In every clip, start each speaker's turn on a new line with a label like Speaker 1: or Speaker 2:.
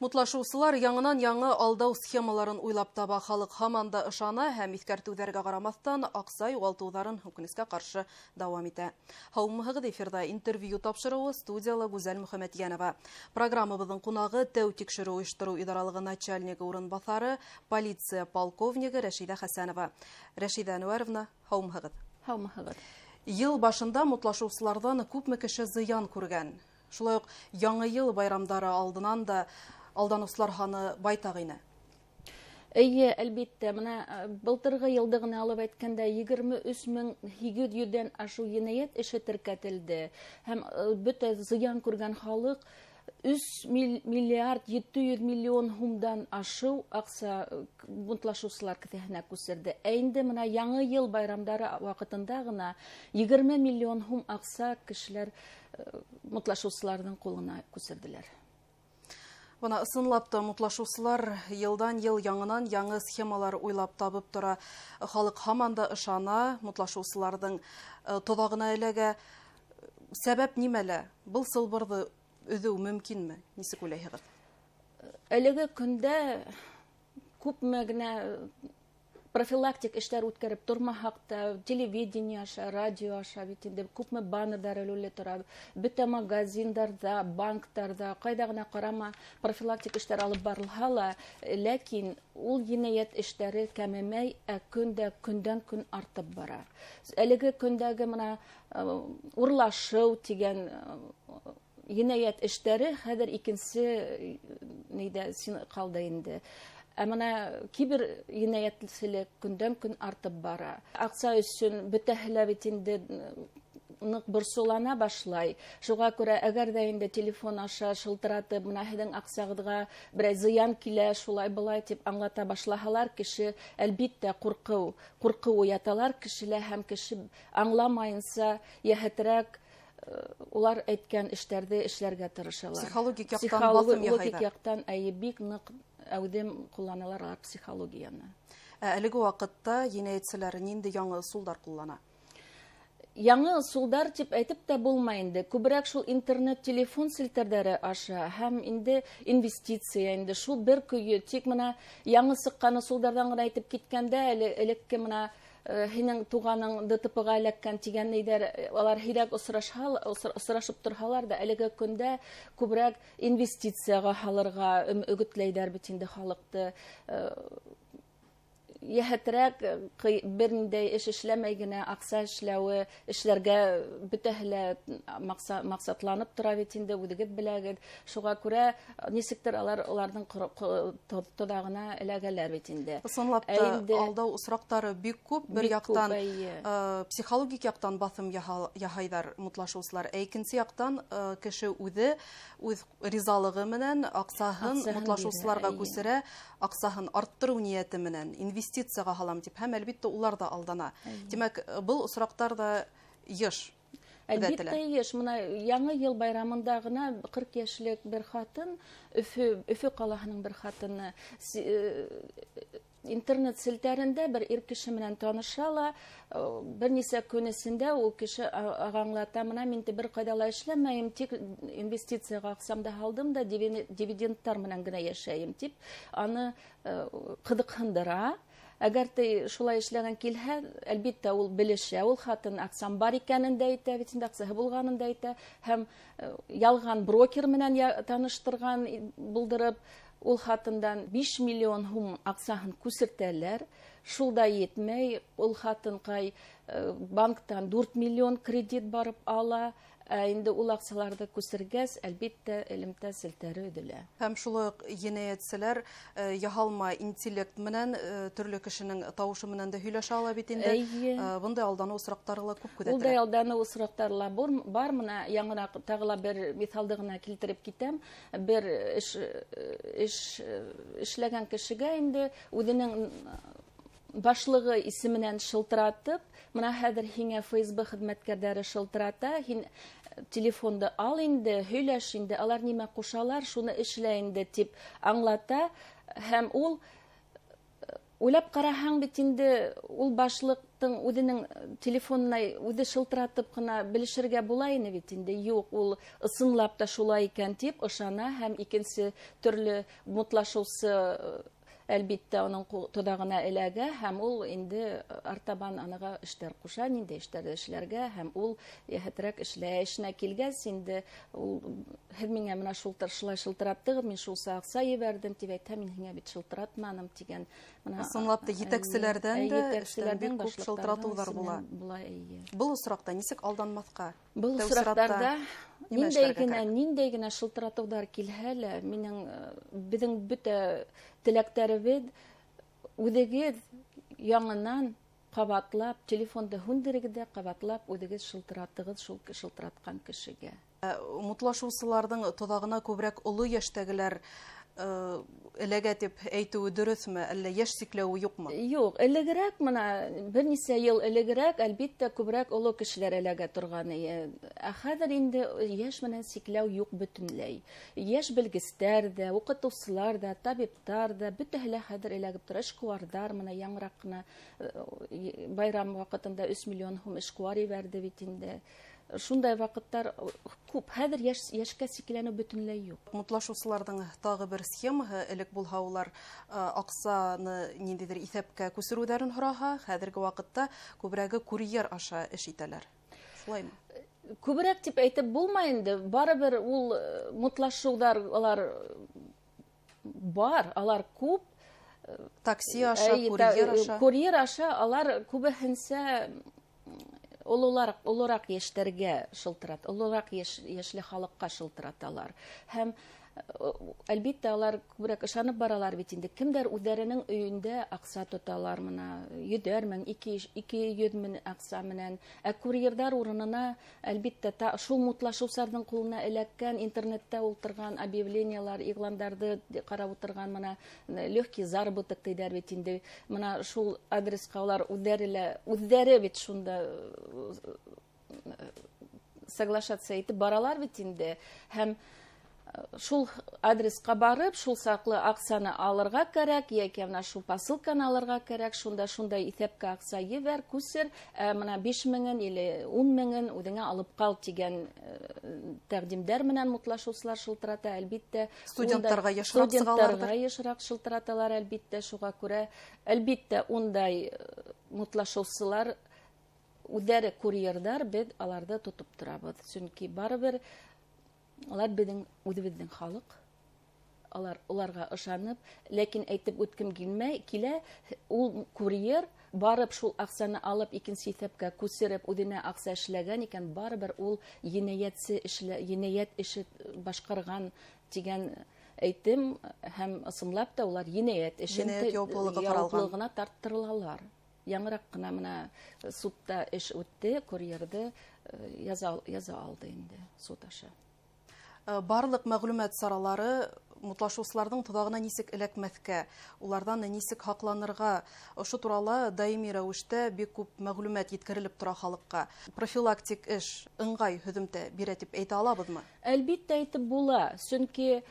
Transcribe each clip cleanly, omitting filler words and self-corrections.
Speaker 1: Мутлашыусылар яңынан-яңы алдау схемаларын уйлап таба. Халыҡ һаман да ышана һәм иҫкәртеүҙәргә ҡарамаҫтан аҡса юғалтыуҙарын үкенескә ҡаршы дауам итә. Һаумыһығыҙ, эфирҙа интервью тапшырыуы, студияла Гүзәл Мөхәмәтйәнова. Программабыҙҙың ҡунағы тәү тикшереү ойоштороу идаралығы начальнигы урынбаҫары, полиция полковнигы Рәшиҙә Хәсәнова. Рәшиҙә Әнүәровна, һаумыһығыҙ.
Speaker 2: Һаумыһығыҙ.
Speaker 1: Йыл башында мутлашыусыларҙан күпме кеше зыян күргән? Шулай уҡ Яңы йыл байрамдары алдынан да алданыусылар һаны байтаҡ ине.
Speaker 2: Эйе, әлбиттә, бына былтырғы йылды ғына алып әйткәндә, 23 800-ҙән ашыу енәйәт эше теркәтелде. Һәм бөтә зыян күргән халыҡ 3 миллиард 700 миллион һумдан ашыу аҡса мутлашыусылар кеҫәһенә күсерҙе. Ә инде бына Яңы йыл байрамдары ваҡытында ғына 20 миллион һум аҡса кешеләр мутлашыусыларҙың ҡулына күсерҙеләр.
Speaker 1: Бына ысынлап та мутлашыусылар йылдан йыл яңынан яңы схемалар уйлап табып тора. Халыҡ һаман да ышана, мутлашыусыларҙың тоҙағына эләгә. Сәбәп нимәлә? Был сылбырҙы өҙөү мөмкинме? Нисек уйлайһығыҙ?
Speaker 2: Әлеге көндә күпме генә профилактик эштәр үткәреп тормаһаҡ та, телевидение аша, радио аша бит инде күпме баннерҙар элеүле тора. Бөтә магазиндарҙа, банктарҙа, ҡайҙа ғына ҡарама, профилактик эштәр алып барылһа ла, ләкин ул енәйәт эштәре кәмемәй, ә көн дә көндән көн артып бара. Әлеге көндәге бына урлашыу тигән енәйәт эштәре хәҙер икенсе нейҙә ҡалды инде. Ә бына кибер енәйәтселек көндән көн артып бара. Аҡса өсөн бөтәһе лә бит инде ныҡ борсолана башлай. Шуға күрә, әгәр ҙә инде телефон аша шылтыратып, бына һеҙҙең аҡсағыҙға берәй зыян килә, шулай былай тип аңлата башлаһалар, кеше, әлбиттә, ҡурҡыу уяталар кешелә, һәм кеше аңламайынса йәһәтерәк улар әйткән эштәрҙе эшләргә тырышалар.
Speaker 1: Психологик яҡтан баҫым
Speaker 2: Психологик яҡтан, әйе, бик ныҡ әүҙем ҡулланалар алар психологияны.
Speaker 1: Ә әлеге ваҡытта енәйәтселәр ниндәй яңы ысулдар ҡуллана?
Speaker 2: Яңы ысулдар тип әйтеп тә булмай инде. Күберәк шул интернет, телефон селтәрҙәре аша һәм инде инвестиция инде шул бер көйө. Тик бына яңы сыҡҡан ысулдарҙан ғына әйтеп киткәндә, әле элекке бына һинең туғаның ДТП-ға эләккән тигән нейҙәр, алар һирәк осрашып торһалар ҙа, әлеге көндә күберәк инвестицияға һалырға өгөтләйҙәр бит инде халыҡты. Йәһәтерәк бер ниндәй эш эшләмәй генә аҡса эшләүе, эшләргә бөтәһе лә маҡсатланып тора бит инде, үҙегеҙ беләгеҙ. Шуға күрә нисектер алар уларҙың тоҙағына эләгәләр бит инде.
Speaker 1: Ысынлап та алдау осраҡтары бик күп. Бер яҡтан психологик яҡтан баҫым яһайҙар мутлашыусылар, ә икенсе яҡтан кеше үҙе үҙ ризалығы менән аҡсаһын мутлашыусыларға күсерә, аҡсаһын арттырыу ниәте менән инвестицияға һалам тип, һәм әлбиттә улар ҙа алдана. Тимәк, был осраҡтар ҙа йыш
Speaker 2: күҙәтелә. Әлбиттә, йыш. Бына Яңы йыл байрамында ғына 40 йәшлек бер хатын, Өфө ҡалаһының бер хатыны, интернет селтәрендә бер ир кеше менән таныша ла, бер нисә көн эсендә ул кеше аңлата: «Бына мин бер ҡайҙа ла эшләмәйем, тик инвестицияға аҡсамды һалдым да, дивидендтар менән генә йәшәйем», — тип аны ҡыҙыҡһындыра. Әгәр тә шулай эшләгән килһә, әлбиттә, ул белешә, ул хатын аҡсам бар икәнен дә әйтә, бит инде аҡсаһы булғанын да әйтә, һәм ялған брокер менән таныштырған булдырып, ул хатындан 5 миллион һум аҡсаһын күсертәләр. Шул да етмәй, ул хатынҡай банктан 4 миллион кредит барып ала. Ә инде ул аҡсаларҙы күсергәс, әлбиттә, элемтә селтәре өҙөлә.
Speaker 1: Һәм шулай уҡ енәйәтселәр яһалма интеллект менән төрлө кешенең тауышы менән дә һөйләшә ала бит инде.
Speaker 2: Эйе.
Speaker 1: Бындай алданыу осраҡтары ла күп күҙәтелә.
Speaker 2: Ундай алданыу осраҡтары ла бар. Бына яңыраҡ тағы ла бер миҫалды ғына килтереп китәм. Бер эш эшләгән кешегә инде үҙенең башлығы исеменән шылтыратып, бына хәҙер һиңә ФСБ хеҙмәткәрҙәре шылтырата, һин телефонды ал инде, һөйләш инде, алар нимә ҡушалар, шуны эшлә инде, тип аңлата, һәм ул Уйлап ҡараһаң бит инде, ул башлыҡтың үҙенең телефонына үҙе шылтыратып ҡына белешергә була ине бит инде. Юҡ, ул ысынлап та шулай икән тип ышана һәм икенсе төрлө мутлашыусы, әлбиттә, уның тоҙағына эләгә, һәм ул инде артабан аныға эштәр ҡуша, ниндәй эштәрҙе эшләргә, һәм ул йәһәтерәк эшләй. Эшенә килгәс инде ул: «Һеҙ миңә менә шулай шылтыраттығыҙ, мин шул аҡса ебәрҙем», — тип әйтһә, «Мин һиңә бит шылтыратманым», — тигән.
Speaker 1: Бына ысынлап та етәкселәрҙән дә эштән бик күп шылтыратыуҙар була.
Speaker 2: Була, эйе.
Speaker 1: Был осраҡта нисек алданмаҫҡа?
Speaker 2: Был осраҡтарҙа ниндәй генә шылтыратыуҙар килһә лә, беҙҙең бөтә теләктәребеҙ: үҙегеҙ яңынан ҡабатлап телефонды һүндерегеҙ ҙә, ҡабатлап үҙегеҙ шылтыратығыҙ шул шылтыратҡан кешегә.
Speaker 1: Мутлашыусыларҙың тоҙағына күберәк оло йәштәгеләр эләгә тип әйтеүе дөрөҫмө, әллә йәш сикләүе юҡмы?
Speaker 2: Юҡ, элегерәк, мына бер нисә йыл элегерәк, әлбиттә, күберәк оло кешеләр эләгә торған. Ә хәҙер инде йәш менән сикләү юҡ бөтөнләй. Йәш белгестәр ҙә, уҡытыусылар ҙа, табиптар ҙа, бөтәһе лә хәҙер эләгеп тора. Эшҡыуарҙар, мына яңыраҡ ҡына байрам ваҡытында 3 миллион һум эшҡыуар ебәрҙе бит инде. Шундай ваҡыттар күп. Хәҙер йәшкә сикләнеү бөтөнләй юҡ.
Speaker 1: Мутлашыусыларҙың тағы бер схемаһы: элек булһа, улар аҡсаны ниндәйҙер иҫәпкә күсереүҙәрен һораһа, хәҙерге ваҡытта күберәге курьер аша эш итәләр. Шулаймы?
Speaker 2: Күберәк тип әйтеп булмай инде. Барыбер ул мутлашыуҙар алар бар, алар күп.
Speaker 1: Такси аша, курьер аша.
Speaker 2: Курьер аша алар күбеһенсә олораҡ йәштәргә шылтырат, олораҡ йәшле халыҡҡа шылтыраталар. Һәм, әлбиттә, алар күберәк ышанып баралар бит инде. Кемдәр үҙҙәренең өйөндә аҡса тоталар, мына 100 мең, 200 мең аҡса менән. Ә курьерҙар урынына, әлбиттә, шул мутлашыусыларҙың ҡулына эләккән, интернетта ултырған объявлениялар, иғландарҙы ҡарап ултырған, мына легкий заработок тиҙәр бит инде. Мына шул адресҡа улар үҙҙәре лә, үҙҙәре бит шунда соглашаться итеп баралар бит инде. Һәм шул адресҡа барып, шул саҡлы аҡсаны алырға кәрәк, йәки мына шул посылканы алырға кәрәк, шунда шундай иҫәпкә аҡса ебәр, күсер, ә мына 5 меңен или 10 меңен үҙеңә алып ҡал тигән тәҡдимдәр менән мутлашыусылар шылтырата, әлбиттә.
Speaker 1: Студенттарға йышыраҡ.
Speaker 2: Студенттарға йышыраҡ шылтыраталар, әлбиттә, шуға күрә, әлбиттә, ундай мутлашыусылар үҙҙәре курьерҙар, беҙ аларҙы тотоп торабыҙ, сөнки барыбер алар беҙҙең үҙебеҙҙең халыҡ, алар уларға ышанып. Ләкин әйтеп үткем килмәй килә: ул курьер барып шул аҡсаны алып, икенсе иҫәпкә күсереп, үҙенә аҡса эшләгән икән, барыбер ул енәйәтсе эшлә, енәйәт эше башҡарған тигән әйтем, һәм ысынлап та улар енәйәт эшен
Speaker 1: Енәйәт яуаплылығы ҡаралған.
Speaker 2: Яуаплылығына тарттырылалар. Яңыраҡ ҡына мына судта эш үтте, курьерҙы яза алды инде суд аша.
Speaker 1: Барлыҡ мәғлүмәт саралары мутлашыусыларҙың тоҙағына нисек эләкмәҫкә, уларҙан нисек һаҡланырға, ошо турала даими рәүештә бик күп мәғлүмәт еткерелеп тора халыҡҡа. Профилактик эш ыңғай һөҙөмтә бирә тип әйтә алабыҙмы?
Speaker 2: Әлбиттә, әйтеп була, сөнки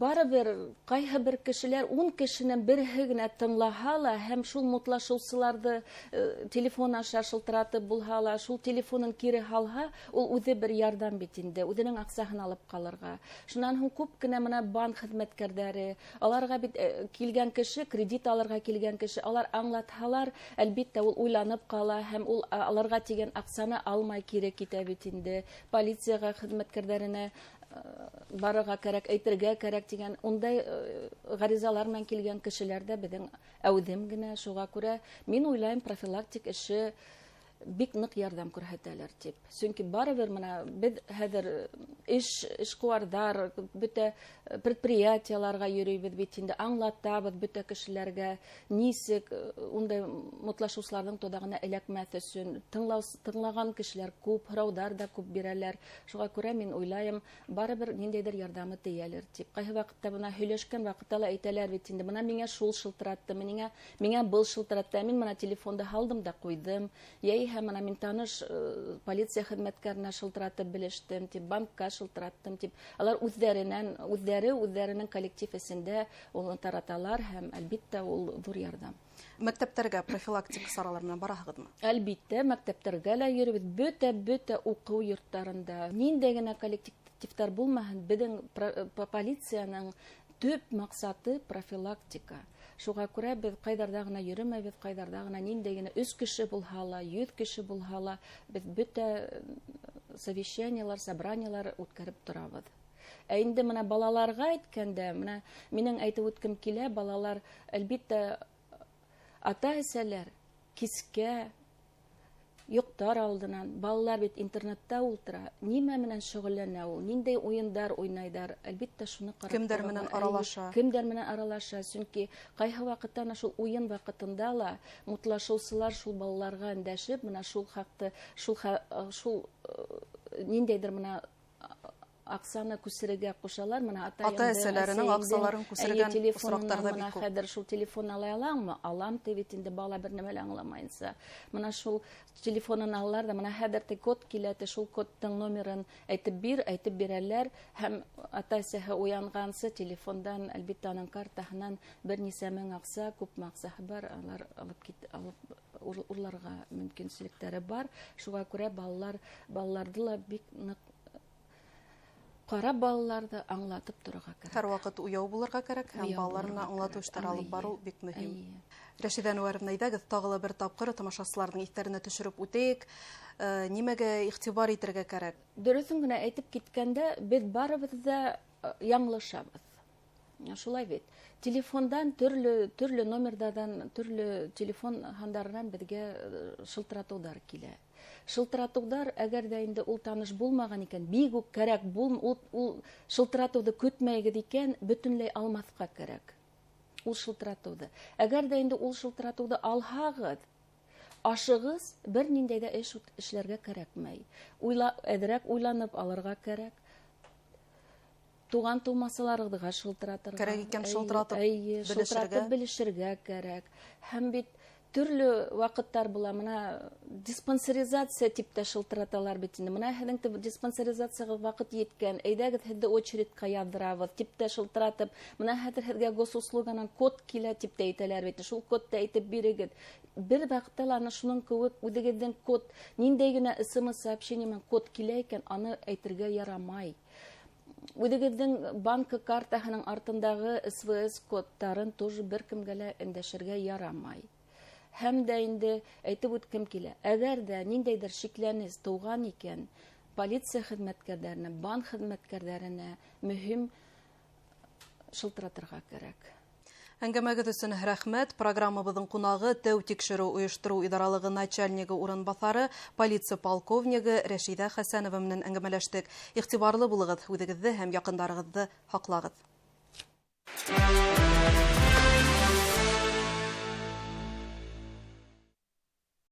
Speaker 2: барыбер ҡайһы бер кешеләр, 10 кешенең береһе генә тыңлаһа ла һәм шул мутлашыусыларҙы телефон аша шылтыратып булһа ла, шул телефонын кире һалһа, ул үҙе бер ярҙам бит инде, үҙенең аҡсаһын алып ҡалырға. Шунан һуң күп кенә мына банк хеҙмәткәрҙәре, аларға бит килгән кеше, кредит алырға килгән кеше, алар аңлатһалар, әлбиттә, ул уйланып ҡала һәм ул алырға тигән аҡсаны алмай кире китә бит инде. Полицияға хеҙмәткәрҙәренә барырға кәрәк, әйтергә кәрәк тигән ундай ғаризалар менән килгән кешеләр ҙә беҙҙең әүҙем генә. Шуға күрә мин уйлайым, профилактик эше бик ныҡ ярҙам күрһәтәләр тип. Сөнки барыбер мына беҙ хәҙер эшҡыуарҙар, бөтә предприятияларға йөрөйбөҙ бит инде, аңлатабыҙ бөтә кешеләргә, нисек ундай мутлашыусыларҙың тоҙағына эләкмәҫ өсөн. Тыңлаған кешеләр күп, һорауҙар ҙа күп бирәләр. Шуға күрә мин уйлайым, барыбер ниндәйҙер ярҙамы тейәлер тип. Ҡайһы ваҡытта бына һөйләшкән ваҡытта ла әйтәләр бит инде: «Бына миңә шул шылтыратты, миңә был шылтыратты, ә мин бына телефонды һалдым да ҡуйҙым», йәиһә Килһә, мына мин таныш полиция хеҙмәткәренә шылтыратып белештем, тип, банкка шылтыраттым, тип. Алар үҙҙәренең коллектив эсендә уны тараталар һәм, әлбиттә, ул ҙур ярҙам.
Speaker 1: Мәктәптәргә профилактик саралар менән бараһығыҙмы?
Speaker 2: Әлбиттә, мәктәптәргә лә йөрөбөҙ, бөтә уҡыу йорттарында. Ниндәй генә коллективтар булмаһын, беҙҙең полицияның төп маҡсаты профилактика. Шуға күрә беҙ ҡайҙарҙа ғына йөрөмәйбеҙ, ҡайҙарҙа ғына ниндәй генә 3 кеше булһа ла, 100 кеше булһа ла, беҙ бөтә совещаниелар, собраниелар үткәреп торабыҙ. Ә инде мына балаларға әйткәндә, мына минең әйтеп үткем килә, балалар, әлбиттә, ата-әсәләр кискә йоҡтар алдынан, балалар бит интернетта ултыра, нимә менән шөғөлләнә ул, ниндәй уйындар уйнайҙар, әлбиттә, шуны ҡарап
Speaker 1: Кемдәр менән аралаша?
Speaker 2: Кемдәр менән аралаша, сөнки ҡайһы ваҡытта ана шул уйын ваҡытында ла мутлашыусылар шул балаларға өндәшеп, мына шул хаҡты, шул ниндәйҙер мына аҡсаны күсерергә ҡушалар, мына
Speaker 1: ата-әсәләренең аҡсаларын күсергән осраҡтар ҙа бик күп.
Speaker 2: Хәҙер шул телефон ала аламмы? Алам ти бит инде, бала бер нәмә лә аңламайынса. Мына шул телефонын алалар ҙа, мына хәҙер те код килә, те шул кодтың номерын әйтеп бир, әйтеп бирәләр һәм ата-әсәһе уянғансы телефондан, әлбиттә, аның картаһынан бер нисә мең аҡса, күпме аҡсаһы бар, алар алып кит, алып урларға мөмкинселектәре бар. Шуға күрә балаларҙы ла бик ныҡ ҡарап, балаларҙы аңлатып торорға кәрәк.
Speaker 1: Һәр ваҡыт уяу булырға кәрәк һәм
Speaker 2: Уяу
Speaker 1: балалар менән
Speaker 2: булырға
Speaker 1: аңлатыу
Speaker 2: кәрәк.
Speaker 1: эштәре алып барыу бик мөһим. Рәшиҙә Әнүәровна, әйҙәгеҙ, тағы ла бер тапҡыр тамашасыларҙың иҫтәренә төшөрөп үтәйек. Нимәгә иғтибар итергә кәрәк?
Speaker 2: Дөрөҫөн генә әйтеп киткәндә, беҙ барыбыҙ ҙа яңылышабыҙ. Шулай бит. Телефондан төрлө номерҙарҙан, төрлө телефон һандарынан беҙгә шылтыратыуҙар килә. Шылтыратыуҙар, әгәр ҙә инде ул таныш булмаған икән, бик үк кәрәк ул шылтыратыуҙы көтмәйегеҙ икән, бөтөнләй алмаҫҡа кәрәк ул шылтыратыуҙы. Әгәр ҙә инде ул шылтыратыуҙы алһағыҙ, ашығыс бер ниндәй ҙә эш эшләргә кәрәкмәй. Әҙерәк уйланып алырға кәрәк. Туған тыумасаларығыҙға шылтыратырға.
Speaker 1: Кәрәк икән шылтыратып белешергә.
Speaker 2: Шылтыратып белешергә кәрәк. Һәм бит төрлө ваҡыттар була, мына диспансеризация тип тә шылтыраталар бит инде. Мына һеҙҙең диспансеризацияға ваҡыт еткән, әйҙәгеҙ һеҙҙе очередка яҙҙырабыҙ тип тә шылтыратып, мына хәҙер һеҙгә госуслуганан код килә тип тә әйтәләр бит. Шул кодты әйтеп бирегеҙ. Бер ваҡытта ла ана шуның кеүек үҙегеҙҙең код, ниндәй генә СМС сообщение менән код килә икән, аны әйтергә ярамай. Үҙегеҙҙең банк картаһының артындағы СВС кодтарын тоже бер кемгә лә өндәшергә ярамай. Һәм дә инде әйтеп үткем килә, әгәр ҙә ниндәйҙер шикләнеш тыуған икән, полиция хеҙмәткәрҙәренә, банк хеҙмәткәрҙәренә мөһим шылтыратырға кәрәк.
Speaker 1: Әңгәмәгеҙ өсөн рәхмәт. Программабыҙҙың ҡунағы тәү тикшереү ойоштороу идаралығы начальнигы урынбаҫары, полиция полковнигы Рәшиҙә Хәсәнова менән әңгәмәләштек. Иғтибарлы булығыҙ, үҙегеҙҙе һәм яҡындарығыҙҙы һаҡлағыҙ.